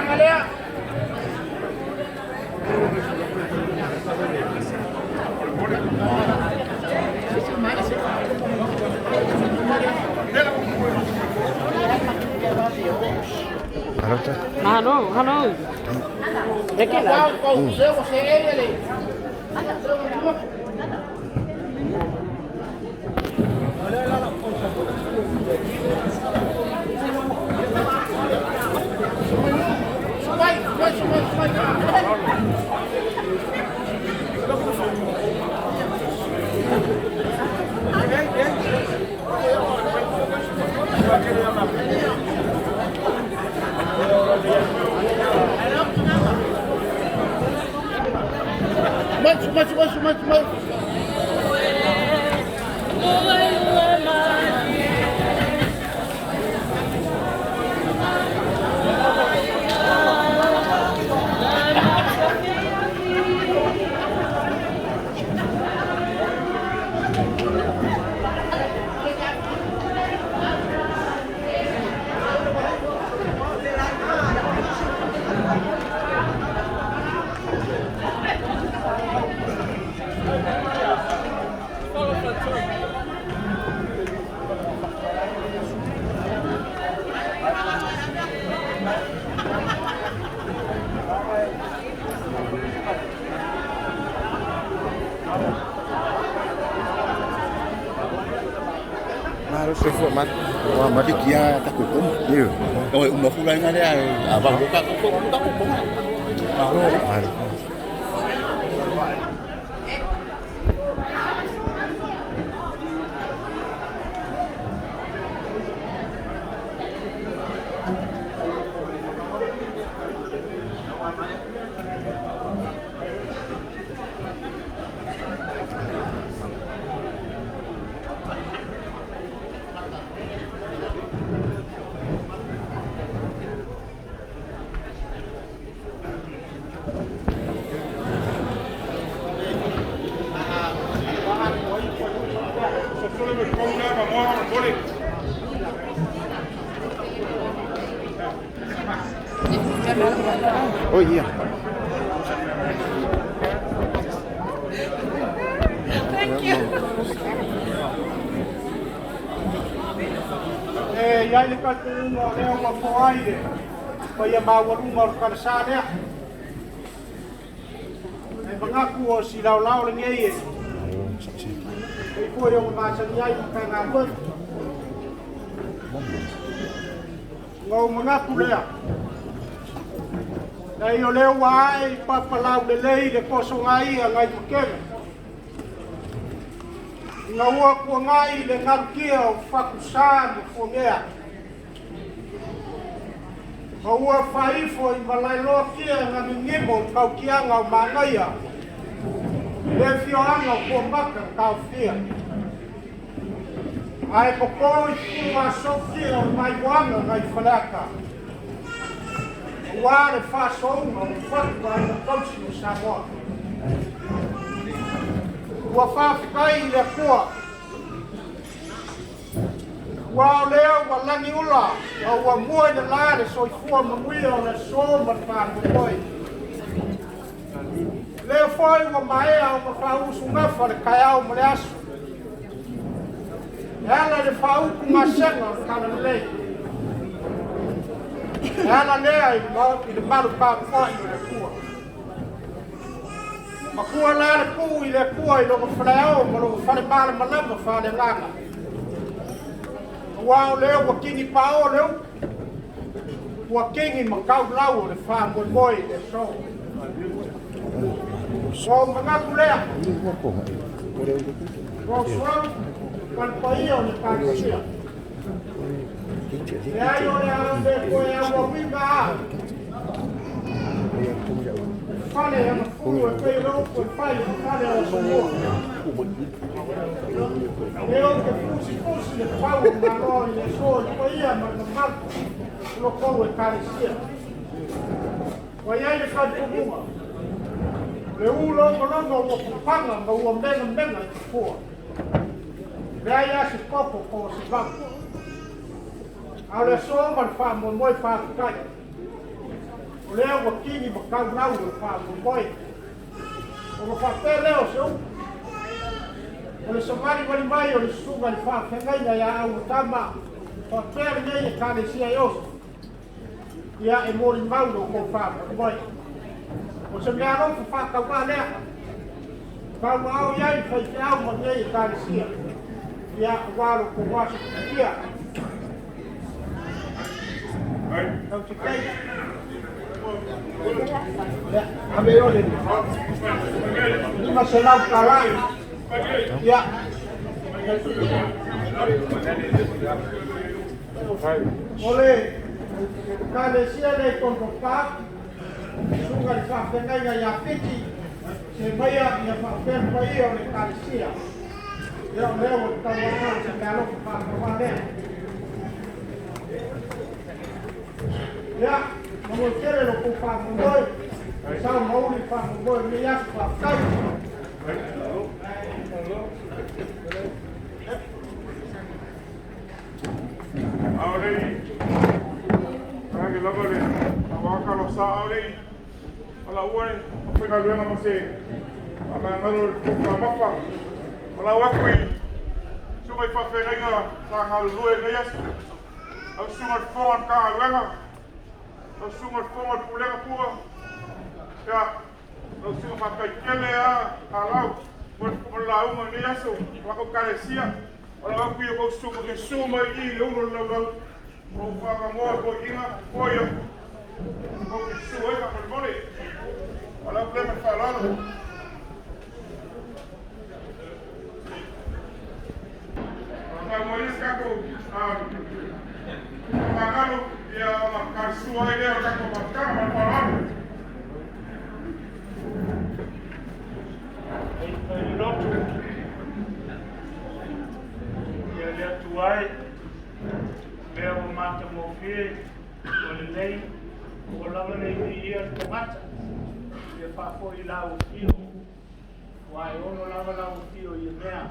agaga lea. Malo, hello. Malo soifua malo. Ua malikia takou koma. Ioe. O e uma fula ina lea e a valo ka ko ko takou koma. Malo. Malo. Oh yeah. Thank you. E i ai le talitonuga o lea ua foai le paia maualuga o le falesa lea. E manatu o si laolao lenei e pei foi ona masani ai Matagaluega. Ona ou manatu lea, leai o lea ua ae i papalau lelei le tosogaia nai matega. Ina ua tuanai le galutia o Fatusa ma Fuagea. Ma ua faaifo i Malaeloa tia na ninimo o tautiaga o Manaia, le afioaga o Tuamata na taofia. Ae toto i Puluasou tia o le maimoaga nai Faleata, aua le faasouga o fatu aiga tausi o Samoa. Ua faafetai i le Atua, ua o lea ua lagiula ma ua mua i le la le soifua manuia o le aso ma le faamoemoe. Lea foi ua maea ona faausugafa le taeao ma le aso, e ala i le faaupu gasega o le Talalelei. E ala lea i le malu tapuai o le Atua. Matua la le puu i le Atua i lona faleao ma lona fale malamalama faaleagaga. Aua o lea ua kini pao le upu, ua kini ma taulau o le faamoemoe i le aso. Ua ou manatu lea, ua ou suau ma le paia o le Ekalesia. Leai o le a le toe auauina a fale agafulu e pei o le upu e fai i le fale o Asomua. E ou te fusifusi le pau o Malo i le aso i le paia ma le mamalu o lo tou Ekalesia. Ua i ai le talitonuga, o le ulogologo ua papaga ma ua megamega i tafua. Leai lava se toto po o se vava. A o le aso ma le faamoemoe faafetai. O lea ua kini ma taulau le faamoemoe. Ona faapea lea o se upu, O le savalivali mai o le susuga i le faafeagaiga ia Auatama faapea lenei Ekalesia e oso, ia e molimau lo outou faamoemoe. O se meaalofa faatauvaa lea, tauaao i ai le faifeau ma lenei Ekalesia, ia aua lo outou aso fiafia. Ave ole $500. Ia. O le Ekalesia lea i Condor Park, susuga i le faafeagaiga ia Fiti, se maia ia faapea le paia o le Ekalesia. Ia o lea ua tauaao se meaalofa faatauvaa lea. Ia, manuia tele lo kou faamoemoe, sao mauli le faamoemoe o lenei aso, faafetai. Aolei, age lava le awaka lo sa aolei, ala ua e faigaluega mo se faamagalo i le tufamafa. O lau aku i susuga i faafeagaiga sa galulue i lenei aso. Lau susuga i le Fofoga o le Matagaluega, lau susuga i le Fofoga o le Pulega Pua, ia, lau susuga faafetai tele lava Alau mo le lauga i lenei aso, o la tou Ekalesia. O lau aku ia tou susu te susu mai i i le ulu o le laulau, o lo o faagamoa toeaiina foia tou te susu ai faamolemole. O lau lea ma le faaaloalo. Faamauina se tatou faamagalo ia ona talasua ai lea o le tatou mafutaga ma le faaaloalo. Fai le lotu, ia le Atua e, mea ua matagofie, ua lelei, ua lava nei viia le tagata, ia faafoi i lau afio, aua e ono lava lau afio i ia mea.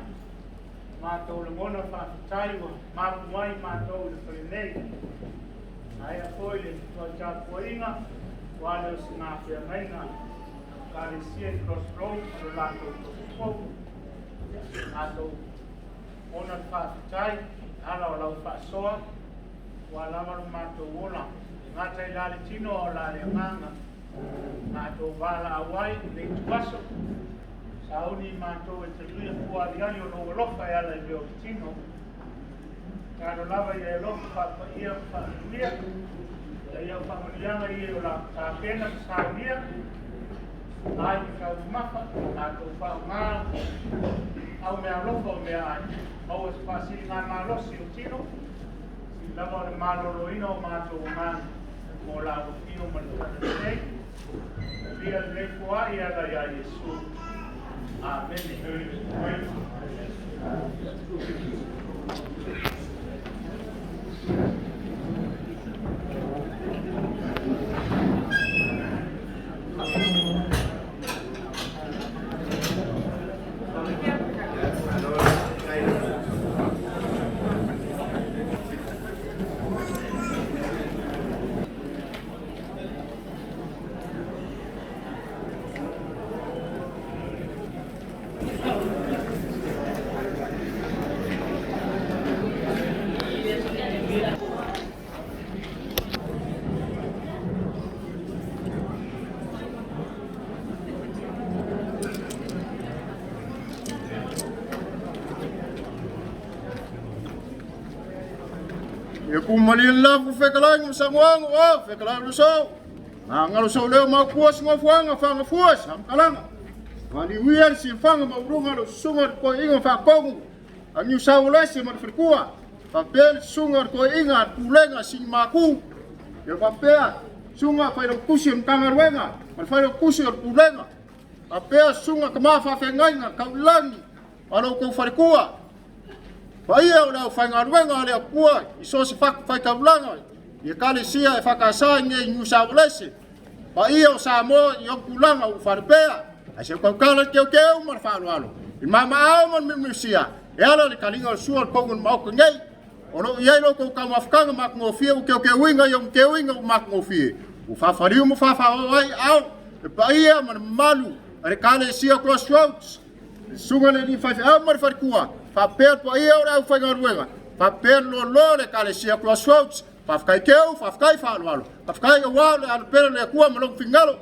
Matou lagona faafetai ua mapu mai matou i le fale nei. Aea foi le tuai tapuaiga, aua le o sina feagaiga Ekalesia i Cross Road ma lo latou tofi. Matou ona le faafetai ala o lau faasoa, ua lava lo matou ola, e gata i la le tino a o la le agaga. Matou valaau ai i le ituaso, sauni matou e taluia fua aliali o lou alofa e ala i mea o le tino. Tatalo lava ia e alofa faapaia ma faamanuia, ia ia faamanuiaga ia o la tapena ma saunia, ai ma taumamafa, matou faaaoga au mea alofa o mea ai, maua se faasiligamalosi o tino, sili lava o le maloloina o matou agaga mo lau afio ma le talalelei. Talia lenei foai e ala ia Iesu. Amene. Ia kumalia le lafu fekalai ma sangoango o fekalai lo so. Ngalo so leo ma kua singofuanga fangafua samkalanga. Wali uia le silfanga ma urunga lo susunga le koiinga faakongu. A niu saulesi ma le falikua. Faapea le susuga le toeaiga a le pulega sini maku. Ia faapea susuga failautusi o le Matagaluega ma le failautusi o le pulega. Faapea susuga tama faafeagaiga taulagi a lo outou falikua. Paia o le aufaigaluega a le Atua i so o se fatafaitaulaga i Ekalesia e FKS i nei i Niu Saolese. Paia o Samoa i ona tulaga ua faalepea, ae se tautala i le teuteu ma le faaaloalo, i le maamaao ma le miumiusia, e ala i le taliga o le sua o le tonu o le Maota nei. O lo o i ai lo outou taumafataga matagofie ua teuteuina i ona teuina ua matagofie. Ua faafaliu ma faafaoo ai aao le paia ma le mamalu a le Ekalesia Crossroads, le susuga i le alii faifeau ma le faletua, faapea le paia o le aufaigaluega, faapea le loaloa o le Ekalesia Crossroads. Faafetai teu, faafetai faaaloalo, faafetai aua o le alopele o le Atua ma lou finagalo.